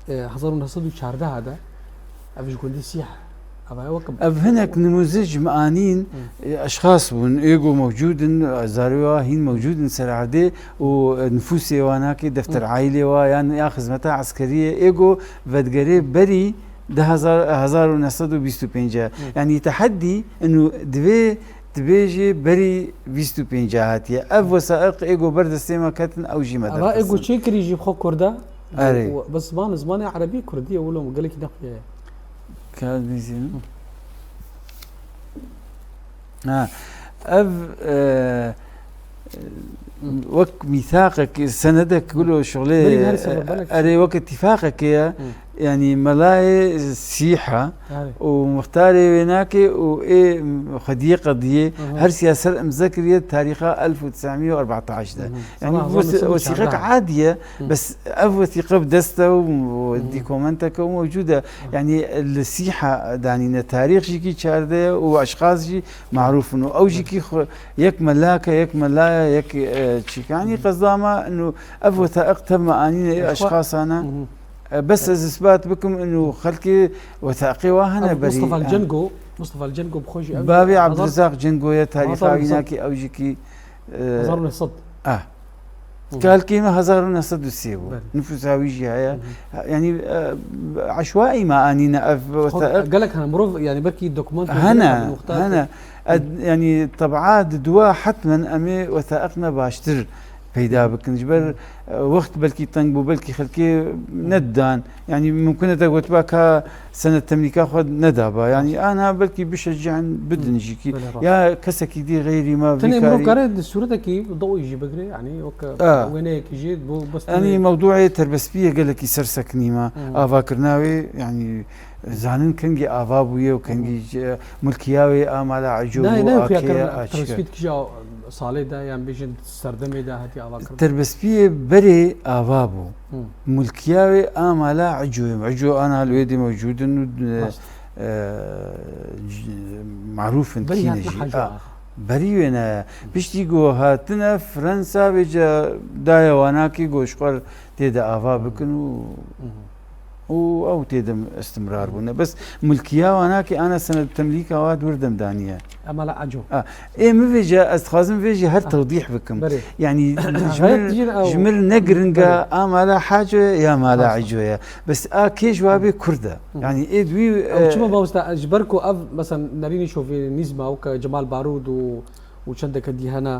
e, hezar û neh sed û çardeh de. Ev ji gundî Sîh. Ev heye wek Ev hinek nimûzij min anîn, Hı. e, eşxas bûn. Ê ku mewcûd in, zarê wa hîn mewcûd in ser erdê û, e, nifûsê wa nake, defter Hı. aîlê wa yan ya xizmeta eskeriyê. Ê ku vedigerê berî di hezar, hezar û neh sed û bîst û pênc e. Hı. Yani teheddî inu divê dibêjê berî bîst û pênc hatiye. Ev wesaiq ê ku ber destê me ketin, ew jî me Ava ê ku derxistin. çêkirî jî bi xwe Kurda. Erê. Û bi ziman, zimanê erebî Kurdî ye, wilo gelekî nexuye ye. Ka ez bîzînim. Hı. Ha, ev, e, wek mîthaqek, senedek wilo şixulê, Berî her sene e, belek. erê, wek îtîfaqekê ye. Hı. Yani melayê Sîha Erê. û muxtarê wê nake û ê xwediyê qediyê Hı hı. her siya ser imze kiriye tarîxa elf û tesî sed û erbe'taş de. Hı hı. Yani Sala bu hezar neh sed û çardeh. wesîqek adiye, Hı. bes ev wesîqe bi dest e û Hı hı. dîkomenteke û mewcûd e. Hı. Yani li Sîha danîne, tarîx jî kî çardeh ye û eşxas jî marûf in û ew jî Hı. kî xwe yek melake, yek melaya, yek, e, çîka. Yani Hı. qezda me inu ev wesaiq tev me anîne ê Eşxa- eşxasana. Hı hı. E, bes ez isbat bikim inu xelkê wesaiqê wa hene Ev berî, Mustafa e. Cengo, Mustafa Cengo bi xwe jî ev Bavê hezar Abdulrazak Cengo ye, tarîxa Hezar û neh sed. wînakî ew jî kî, e, Hezar û neh sed. ah. Hı hı. Kalkê me hezar û neh sed û sê bû. Belê. Nifûsa wî jî heye. Hı hı. Ha, yani, e, eşwaî me anîne ev Xwe wesaiq. gelek hene mirov, yani belkî dokument Hene, muxtar hene. Hı. Ed-, yani teb'a di dua hetmen em ê wesaiq me baştir peyda bikin. Ji ber, e, wext belkî teng bû, belkî xelkê nedidan. Yanî mimkun e te gotiba ka senet temlîka xwe nedaba. Yanî ana belkî bişecîn bidin jî kî. Belê, rast. Ya kesekî dî xeyrî me Tenê vî mirov karî kare di sûretekî dawî jî bigire, yanî wek A. wêneyekî jî bû bes Yanî tenê mewdûê terbestbiyê gelekî ser sekinî me. Hmm. Avakirina wê, yanî zanin kengî ava bûye û kengî Hmm. ji, mulkiya wê a mala eco Nayê, bû, nayê a xuya kê kirin, ye, a çi ye. Terbestbî dikî ji a-, salê de, yan bêjin serdemê de hatiye avakirin? Terbestbiyê berê ava bû. Hmm. Mulkiya wê a mala eco ye. Eco ana li wê dê mewcûd in û, e, Rast. e, c-, marûf in Berî kî ne hatina jî. Hacî A, Axa. Berî wê ne. Piştî ku hatine Fransa vêca daye wanakê ku ji xwe tê de ava bikin û, Mhm. û ew tê de istimrar bûne. Bes mulkiya wanakê ana senet temlîka wa di wir dem daniye. Emala eco. A, ê min vêca ez dixwazim vê jî her Ah. tewdîh bikim. Berê. Yanî ji Gayet min, jin ew ji min ne giringa Berê. a mala haco ye ya mala Rast. eco ye. Bes a kê ji wa bê Kurd e. Hı. Yanî ê di wî, Ew çima e, mamosta, ji ber ku ev, mesela, nerînî şovînîzma weke Cemal Barûd û, û çendeke dî hene,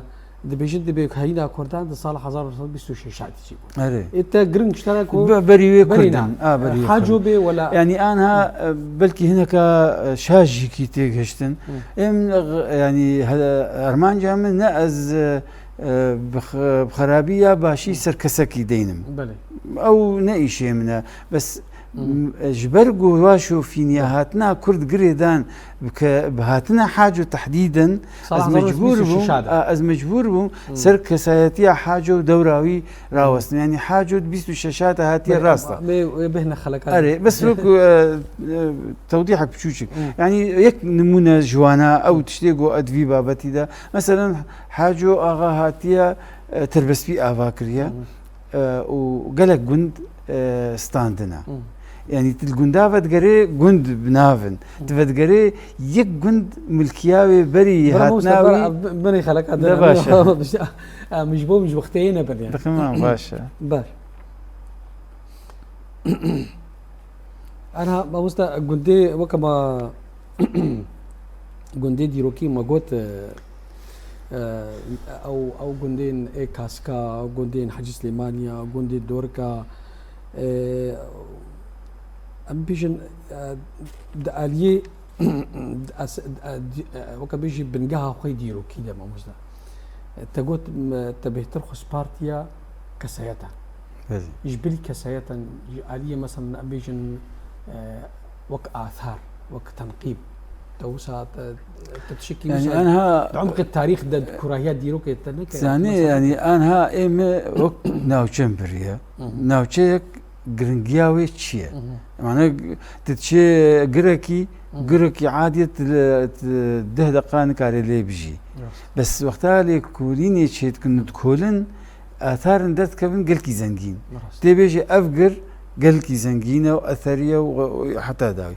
dibêjin, dibê heyîna Kurdan di sala hezar neh sed bîst û şeş hatî çêbû. Erê. Ê te giring ji te re ku Be-, berî wê berî Kurdan. ne. A, berî wê Haco Kurdan. bê wela Yanî anha, e, belkî hineka, e, şaş jî kî têgihiştin. Hı. Em, e, yanî, he-, armanca min ne ez, e, e, bi x-, bi xerabî ya başî Hı. ser kesekî deynim. Belê. Ew ne îşê min e. Bes Hı hı. M-, ji ber ku wa şofîniya hatina Kurd girêdan bi ke-, bi hatina Haco tehdîdin, Sala ez hezar neh sed bîst û şeş mecbûr bûm, de. a, ez mecbûr bûm Hı. ser kesayetiya Haco û dewra wî Hı. rawestim. Yanî Haco di bîst û şeş de hatiye Belê, rasta. me, me bêhne xeleka Erê, bes wek, e, e, tewdîhek piçûçik. Hı. Yanî yek nimûne ji wana ew tiştê ku di vî babetî de. Meselen Haco Axa hatiye, e, terbestbî ava kiriye. Hı. e, û gelek gund, e, standine. Hı. Yanî tu li gunda vedigerê gund bi nav in. Hı. Tu vedigerê yek gund milkiya wê berî Bira hatina mamoste, bira, wî. bi-, binê xeleka De dinanî. baş e. Em ji bo min ji wextê yê nebin yani. Dixim an baş e. Ber. Ana mamoste gundê weke ma gundê dîrokî me got, e, e, ew, ew gundên ê Kaska, gundên Hecî Silêmaniya, gundê Dorika, e, em bêjin, e, di aliyê, di as-, di, e, di, e, weke bêjî bingeha xwe yê dîrokî de mamoste. E, te got, me, te bêhtir xwe spartiya kesayetan. Belê. Ji bilî kesayetan, ji aliyê mesela em bêjin, e, wek athar, wek tenqîb. Te wisa, te, te tiştekî Yanî wisa anha di umqê tarîx de, di kurahiya dîrokê te neke, Zanî, mesela yanî anha ê me wek navçe biriye. Hı hı. Navçeyek giringiya wê çi ye? Hı hı. Mane, tu diçê girekî, Hı hı. girekî adiye tu, tu deh deqa nikare lê bijî. Rast. Bes wexta lêkolînê çêdikin û dikolin, atharin derdikevin gelkî zengîn. Rast. Tê bêjî ev gir gelkî zengîn e û etherî ye û, û heta dawî.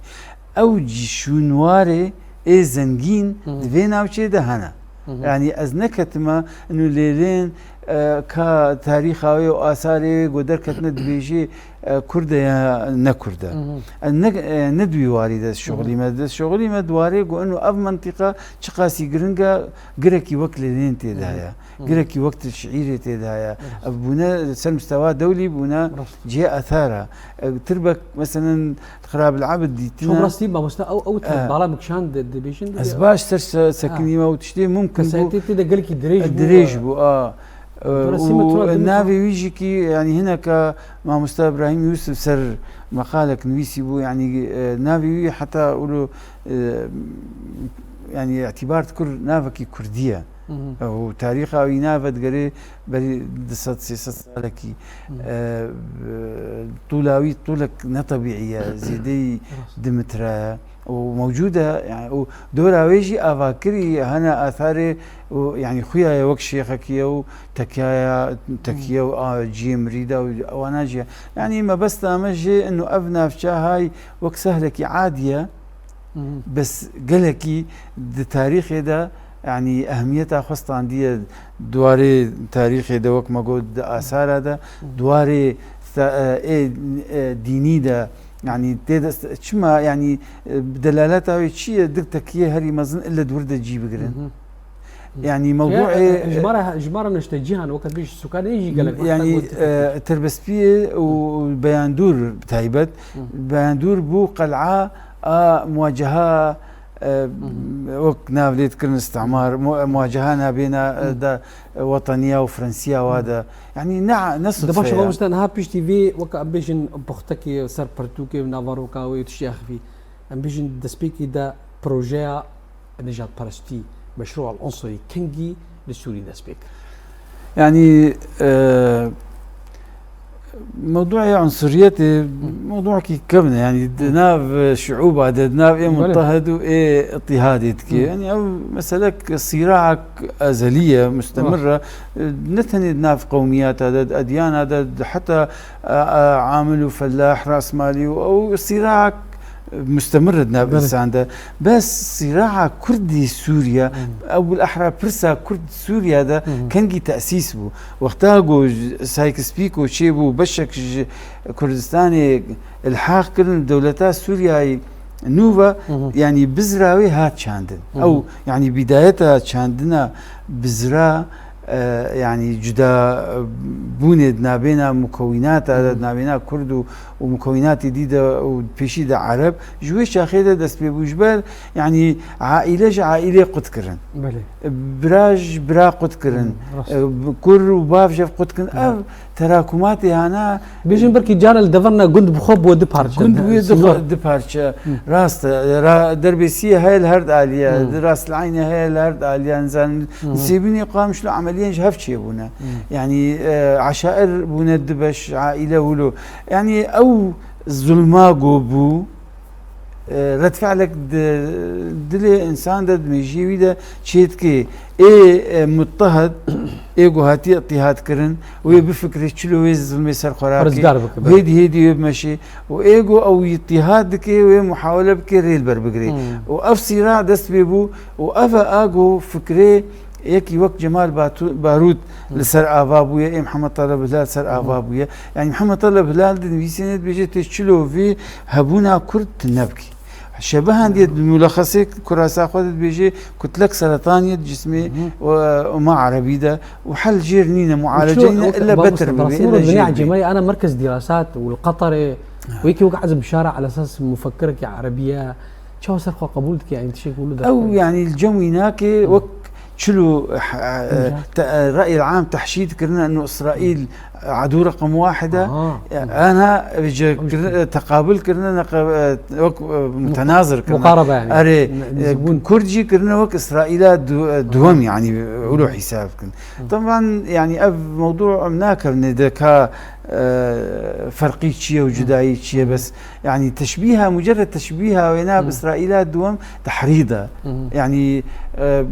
Ew cî şûnwarê ê zengîn Hı hı. di vê navçeyê de hene. Hı hı. Yanî ez neketime inu lêlên, e, ka tarîxa wê û asarê wê ku derketine dibêjî, e, Kurd e ya ne Kurd e. Hı hı. Ez ne, e, ne di wî warî de şixulî Hı hı. me. Di şixulî me di warê ku inu ev mentiqa çiqasî giring e, girekî wek lêlên tê de Hı hı. heye. Hı. Girekî wek şiîrê tê de heye. Rast. Ev bûne ser mistewa dewlî bûne Rast. cihê athara. E, tirbek, meselen, Xirab el Abid dîtine. Çok rastî mamoste, ew, ew te E. bala mikşan de, dibêjin, Ez dibê- baş ser se-, Ha. sekinî me û tiştê mumkin bû. Kesayetê tê de gelkî dirêj E, bû, dirêj e. bû, a. E, Dora sî me tura û dinê navê wî jî kî, yanî hineka mamoste Îbrahîm Yûsif ser meqalek nivîsî bû, yanî, e, navê wî heta ûlo, e, yanî îtîbar dikir navekî kurdî ye. Hı hı. Û tarîxa wî nave digerê berî du sed sê sed salekî. Hı. E, tûla wî tûlek netebîî ye, zêdeyî Rast. du metre ye. Û mewcûd e, yani, û dora wê jî avakirî hene atharê û, yani, xuya ye wek şêxekî ye û tekiyaya, tekiye û a, ciyê mirî de û wana jî ye. Yani, mebesta me jê inu ev navçe hay wek sehlekî adî ye. Hı hı. Bes gelekî di tarîxê de, yanî ehmiyeta xwe standiye di warê tarîxê de, wek me got, di asara de, Hı. di warê te-, e, ê, e, dînî de, yanî tê de, çima, yanî, e, bi delaleta wê çi ye, du tekiyê herî mezin ile di wir de cî bigirin? Hı hı. Yanî mewdûê, e, e, ji me re, ji me re nişte cîhan, weke bêjî sûkan, ê jî gelek wexta yanî, got, e, Terbestbiyê û Beyandûr bi taybet. Hı. Beyandûr bû qel'a a muwaceha, e, Hı hı. wek nav lê dikirin istimar, mu-, muwaceha nabêna, e, Hı. da, e, weteniya û Fransiya wa Hı. de. Yanî ne, ne De sudfe baş ya. Mamoste, niha piştî vê, weke em bêjin, puxtekê ser pirtûkê û navaroka wê û tiştê axivî. Em bêjin destpêkê de projeya nijadperestî, meşrû al-unsurî kengî li Sûrî dest pê kir? Yanî, e, mewdûya unsuriyetê Hı. mewdûyekî kevn e. Yanî di Hı. nav şiûba de, di nav ê Belê. mutehed û ê îtîhadê dikê. Hı. Yanî ev meselek sîraek ezelî ye, mustemir e. Rast. E, ne tenê di nav qewmiyeta de, di edyana de, di heta, e, e, amil û fellah, rasmalî û ew sîraek mustemir e di nav Belê. însan de. Bes sîraa Kurdî Sûriye, Hmm. ew bil ehra pirsa Kurd Sûriye de Hmm. kengî tesîs bû. Wexta ku Sykes-Picot çêbû, beşek ji Kurdistanê ilhaq kirin, dewleta Sûriyayê nû ve, Hmm. yanî bizra wê hat çandin. Hmm. Ew, yanî bidayeta çandina bizra, e, yanî cuda, e, bûnê di nabêna mukewînata de, Hmm. di nabêna Kurd û, û mukewînatê dî de û pêşî de Ereb, ji wê çaxê de dest pê bû. Ji ber, yanî aîle ji aîlê qut kirin. Belê. Bira ji bira qut kirin. Hmm, rast. E, kur û bav ji hev qut kirin. Hmm. Ev terakumatê hana Bêjin belkî cara li deverna gund bi xwe bû du parçe. Gund bûye du Sînor. xwe, du parçe. Hı. Rast e. Ra-, Derbêsiyê heye li her di aliye. Hı. Di Rast el Eynê heye li her di aliye. Nizanin, Hı hı. Nisêbînê Qamişlo emeliyên ji hev çêbûne. Hı. Yanî, e, eşair bûne du beş, aîle wilo. Yanî ew zulma go bû, e, redfe'lek di dilê însan de, di mêjiyê wî de çêdike. Ê, e, mutehed, ê ku hatiye îtîhad kirin, wê bifikirê çilo wê zilmê ser xwe rake, Rizgar bike, û belê. hêdî hêdî wê bimeşê. Û ê ku ew îtîhad dike, wê muhawele bike rê li ber bigire. Hmm. Û ev sîra dest pê bû, û ev e a ku fikrê yekî wek Cemal Batu-, Barût Hmm. li ser ava bûye, ê Mihemed Taleb Hilal ser Hmm. ava bûye. Yanî Mihemed Taleb Hilal dinivîsêne, dibêje tê çilo vê hebûna Kurd tune bike. Şebehan diye di mulexesê kurasa xwe de dibêje kutlek seretaniyê di cismê Hı hı. û, û ma erebî de û hel jêr nîne, mualece nîne, illa betir bibe, illa jêr bibe. Ana merkez dirasat û li Qeterê Ha. wekî wek Ezm Şara ala esas mufekkirekî erebî ye. Çawa ser xwe qebûl dike, em tişek wilo Ew, derxin? yanî li cem wî nake, Hı. wek çilo, eh, Hı. te-, reyil am tehşîd kirine, eno Îsraîl edû reqem wahid e. Aha. E, ana, e, ji Hı. kir-, e, teqabil kirine, neqe-, e, wek, e, mutenazir kirine. Muqarebe yani. Erê, Ne-, e, nizîbûn. Kurd jî kirine wek Îsraîla du-, e, Aha. duwem, yani, Hı. wilo hîsab kin. Hı. Teban, yani, ev mewdû em nakevne de ka, e, ferqî çi ye û Hı. cudayî çi ye, Hı. bes, yani, teşbîha, mucerred teşbîha wêna bi Hı. Îsraîla duwem tehrîd e. Hı hı. Yani, e, e,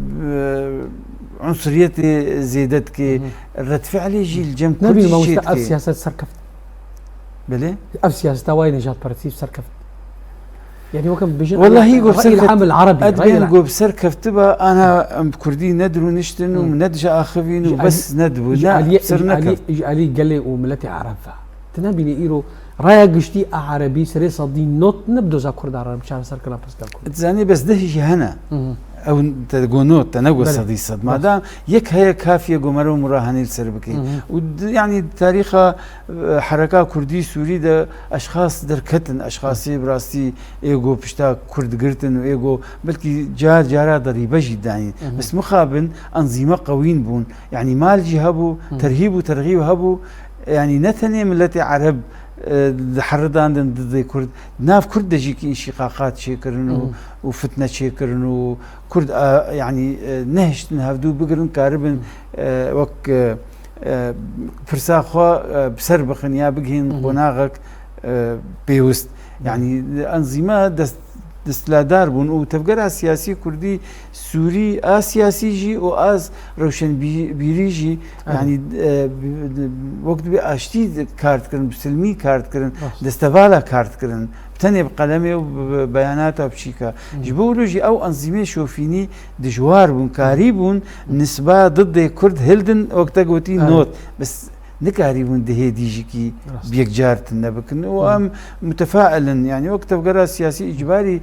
unsuriyetê zêde dike, Hı hı. redfe'lê jî li cem Kurdî çê dike. Nebî mamoste ev siyaset serkeft. Belê? Ev siyaseta wayê nijadperestî serkeft. Yani weke em bêjin Wellahî, reyê, go reyê serkeft-, el amil erebî, ez reyê dibêm el- go bi serkeftiba, ana em bi Kurdî ne dirûniştin û Hı. ne dijaxivîn û Ji bes alî-, nedibû. ji Ne, alî-, ser ji alî-, nekeft. ji alî gelê û miletê ereb ve. Tu nebînî îro raya giştî a erebî serê sedî not ne bi doza Kurda re çareser kira pirsgirêka Kurd. Tu zanî bes deh jî hene. Hı hı. Ew te got not, te negot Belê. sedî sed. Baş. Madam yek heye kafiye ku meriv murahenî li ser bike. Hı hı. Û di, yanî tarîxa, e, hereka Kurdî Sûrî de eşxas derketin, eşxasê bi rastî ê ku pişta Kurd girtin û ê ku belkî car cara derîbe jî danîn. Hı hı. Bes mixabin enzîme qewîn bûn. Yanî mal jî hebû, Hı. terhîb û terxîb hebû. Yanî ne tenê miletê ereb, e, diheridandin didê Kurd. Di nav Kurd de jî kî înşîqaqat çêkirin û, Hı. û fitne çêkirin û Kurd, e, yanî, e, nehiştin hevdû bigirin, karibin, Hı. e, wek, e, e, pirsa xwe, e, bi ser bixin ya bigihên Hı hı. qonaxek, e, pêwist. Hı. Yanî enzîme dest-, desthilatdar bûn û tevgera siyasî Kurdî Sûrî a siyasî jî û a rewşenbî-, bîrî jî, Evet. yanî, e, bi-, bi-, wek dibê aştî kar dikirin, bi silmî kar dikirin, Rast. destevala kar dikirin. Bi tenê bi qelemê û bi, bi beyanata biçîka. Hı. Ji bo wilo jî ew enzîmê şofînî dijwar bûn, Hı. karî bûn, Hı. nisba didê Kurd hildin, wek te gotî Evet. not. Bes nikarîbûn di hêdî jî kî bi yekcar tune bikin. Û em mutefail in, yanî wek tevgera siyasî îcbarî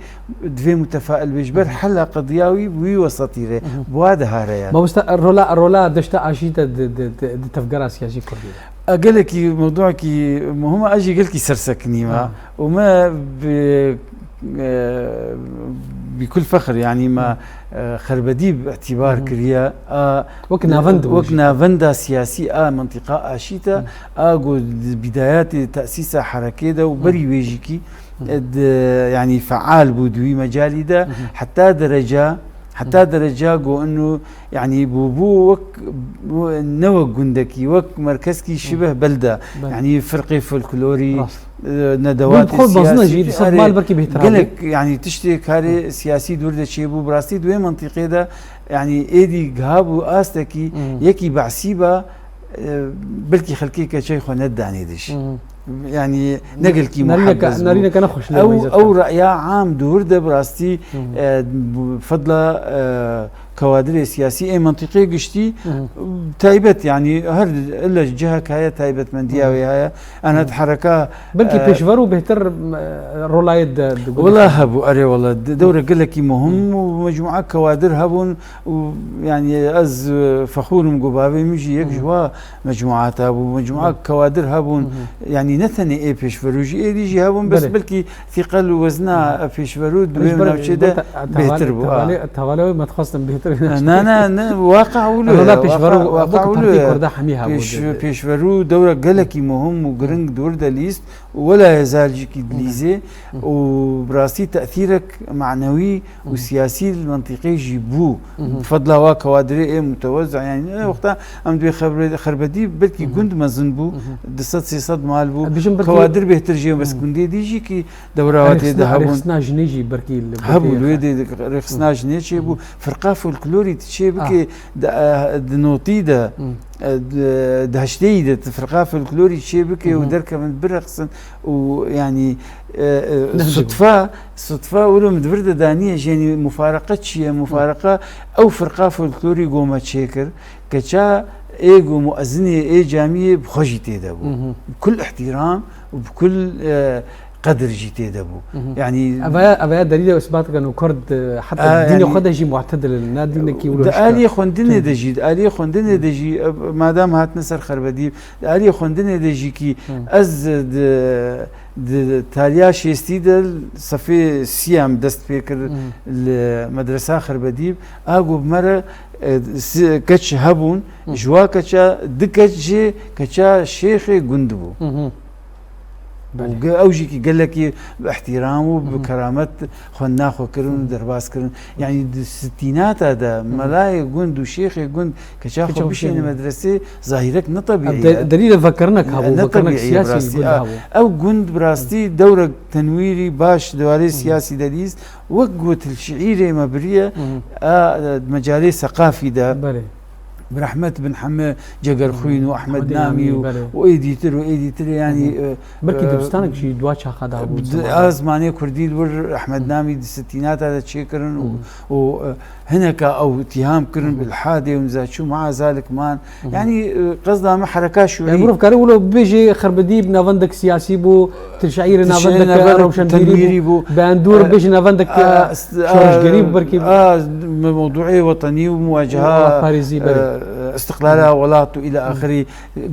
divê mutefail be, ji ber hela qediya wî bi wî wesatî re, bi wa dihare ya. Mamoste, rola, rola deşta aşî te di, di, di, di tevgera siyasî kurdî de? A, gelekî mewdûekî muhim e, ez jî gelkî sersekinî me. Ha. Û me bi, e, bi kul fexr, yanî me, e, Xerbedîb îtîbar kiriye, a, wek navend bû wek jî. Navenda siyasî a mintîqa aşî te, a ku di bîdayatê tesîsa herekê de û berî wê jî kî, e, di, yanî feal bû di wî mecalî de, heta dereca Heta dereca ku inu, yanî bûbû wek, ne wek gundekî, wek merkezkî şibeh belde. Belê. Yanî firqê folklorî, Rast. e, nedewatê Gund xwe mezin e siyasî, jî, di ser arê mal belkî bêhtir gelek, yanî tiştê karê siyasî dûr de çêbû. Bi rastî di wê mintîqê de, yanî êdî gihabû astekî, yekî behsî ba, e, belkî xelkê keçey xwe nedanê diş. Yanî ne gelkî muhebez bû. Narîneke nexweş lê weyzet. Ew, ew reya am dûr de bi rastî, e, fedla, e, kewadirê siyasî ê mintîqê giştî, taybet, yanî her ile cihek heye taybetmendiya wê heye. Ana di hereka, belkî, e, pêşver û bêhtir, e, rolayê de, de Wela hebû, erê wela, de-, dewre gelekî muhim û mecmua kewadir hebûn û, yanî, ez, e, fexûr im ku bavê min jî yek ji wa mecmuata bû. Mecmua kewadir hebûn, yanî ne tenê ê pêşverû jî, êdî jî hebûn, bes belkî thîqel û wezna pêşverû di wê navçê de bêhtir bû, a. Tevalê, tevalê wê me dixwestin bêhtir wî Na, na, ne, waqe wilo ye. Waqe, waqe wilo ye. Pêş-, pêşverû dewre gelekî muhim û giring dûr de lîst û wela hezar jî kî dilîzê û bi rastî tesîrek manewî û siyasî li mintîqê jî bû. Fedla wa kewadirê ê mutewezî, yanî, ne wexta em dibê Xerbe-, Xerbedî belkî gund mezin bû, du sed sê sed mal bû, kewadir bêhtir jê, bes gundê dî jî kî dewra wa tê de hebûn. Rêxistina jinê jî belkî li Hebû, li wê dê rêxistina jinê çêbû. Firqa folklorî tu çê bike, di, e, di notî de, e, di, di heşteyî de tu firqa folklorî çê bike û derkevin bireqsin û, yanî, e, e, sutfa, sutfa wilo min di vir de daniye jî, yanî mufareqe çi ye? Mufareqe ew firqa folklorî ku me çêkir, keça ê ku muezinê ê camiyê bi xwe jî tê de bû. Bi kul îhtîram û bi kul, e, qedir jî tê de bû. Yanî Ev ya, ev ya delîl e, îsbat dikin û Kurd, e, heta A, dînê yanî xwe de jî mu'tedil in, ne dînekî wilo Di aliyê xwendinê de jî, di aliyê xwendinê de jî, e, madam hatine ser Xerbedî, di aliyê xwendinê de jî kî ez di, di taliya şêstî de sefê siyam dest pê kir li medresa Xerbedî, a ku bi me re, e, si-, keç hebûn, ji wa keça du keç jê keça şêxê gund bû. Belê. Û ge-, ew jî kî gelekî bi îhtîram û bi keramet xwendina xwe kirin û derbas kirin. Yanî di sitînata de melayê gund û şêxê gund keça xwe bişêne medresê zahîrek ne tebîî ye. Delîle vekirinek hebû, vekirinek siyasî li gund hebû. Ew gund bi rastî dewrek tenwîrî baş di warê siyasî de dîst. Wek got li şiîrê me biriye, a, di mecalê seqafî de. Belê. Bi rehmet bin Heme Cegerxwîn û Ehmed Namî û, belê, û êdîtir û êdîtir, yanî, e, belkî, e, dibistanek jî di wa çaxa de hebû, di, zimanê, a, zimanê kurdî li wir Ehmed Namî di sitînata de çêkirin û, û, e, hineka ew îtîham kirin bi ilhadê û niza çû, maa zalik man. Yanî, e, qesda me hereka şûî. Yanî mirov kare wilo bibêje Xerbedî bi navendek siyasî bû, Til şaîrê navendeke rewşenbîrî bû, bi endûr, e, bêjin navendeke şoreşgerî bû, belkî. A, mewdûê wetenî û muwaceha, welatparêzî, belê, e, istiqlala welat û île axirî.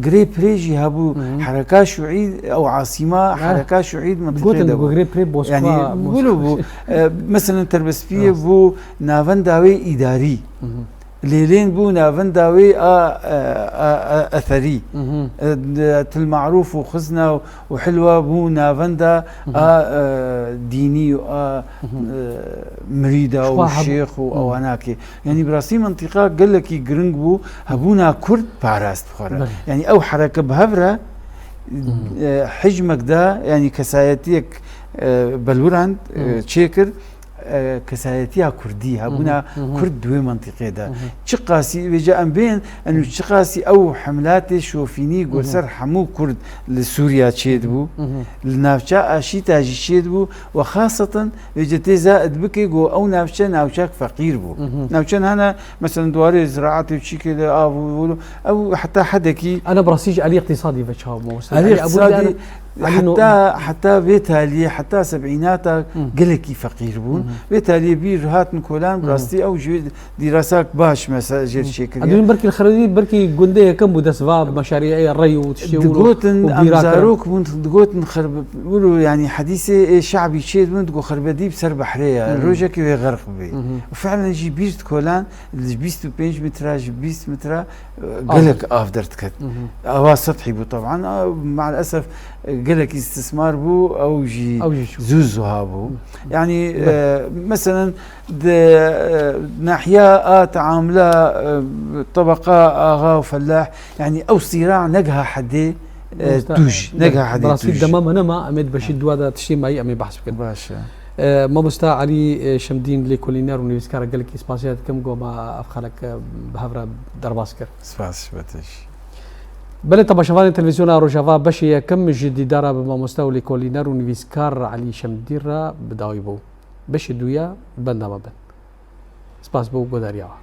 Girê pirê jî hebû, hereka şuî, ew asîma hereka şuî di mintîqê de bû. Gotin ku girê pirê Moskva, yanî, Moskva. Wilo bû. E, meselen Terbespiyê bû navenda wê îdarî. Lêlên bû navenda wê a, a, a, a, etherî. E, Til Marûf û Xizna û Hilwa bû navenda a, e, dînî û a, e, mirîda û şêx û ewanakê. Yanî bi rastî mintîqa gelekî giring bû, hebûna Kurd parast bi xwe re. Belê. Yanî ew hereke bi hev re, e, hicmek da, yanî kesayetiyek, e, belwirand, e, çêkir. e, kesayetiya kurdî, hebûna Hı hı, hı hı. Kurd di wê mentiqê de. Hı hı. Çiqasî vêca em bên, enu çiqasî ew hemlatê şofînî go Hı hı. ser hemû Kurd li Sûriya çêdibû, Hı hı. li navça Aşîta jî çêdibû, we xaseten vêca tê zad bike go ew navçe navçek feqîr bû. Hı hı. Navçe hene, mesela, di warê ziraetê û çîkê de, av û, ew heta hedekî Ana bi rastî jî alî iqtîsadî ve çawa mamoste? Alî Alî, eqtîsadî, ebû heta, heta vê taliyê, heta sebînata Hı. gelekî feqîr bûn. Hı hı. Vê taliyê bîr hatin kolan, bi Hı hı. rastî ew ji wê dîrasak baş mesela jêr Hı. çêkiriye. Em dibînin belkî li Xerwedî belkî gundê yekem bû dest va meşariyê rey û tiştê û, Digotin, û em bîra kirin. Zarok bûn, digotin xerbe-, wilo, yanî hedîsê ê şabî çê dibûn, digo xerbedî bi ser behrê ye. Hı hı. Rojekê wê xerq bibê. Hı hı. Û fiilen jî bîr dikolan, ji bîst û pênc metre, ji bîst metre, e, Av. gelek av derdiket. Hı hı. Ava sethî bû teban. A, maalesef, e, gelek îstismar bû, ew jî Ew jî çû. zû zuha bû. Hı. Yanî, Be- e, meselen, di, e, nahiya a teamula, e, tebeqa axa û felah, yanî ew sîra negiha hedê, e, Mamoste, tûj, be- negiha hedê bi rastî tûj. dema me nema, em ê di beşî Ha. dua de tiştê mayî em ê behs bikin. Baş e. E, mamosta Elî, e, Şemdîn, lêkolîner û nivîskara gelekî spasiya dikim, go me ev xelek, e, bi hev re derbas kir. Spas ji we tê jî. Belê, temaşevanên televîzyona Rojava, beşê yekem ji dîdara bi mamoste û lêkolîner û nivîskar Elî Şemdîn re bi dawî bû. Beşê dûya benda me bin. Spas bo guhdariya we.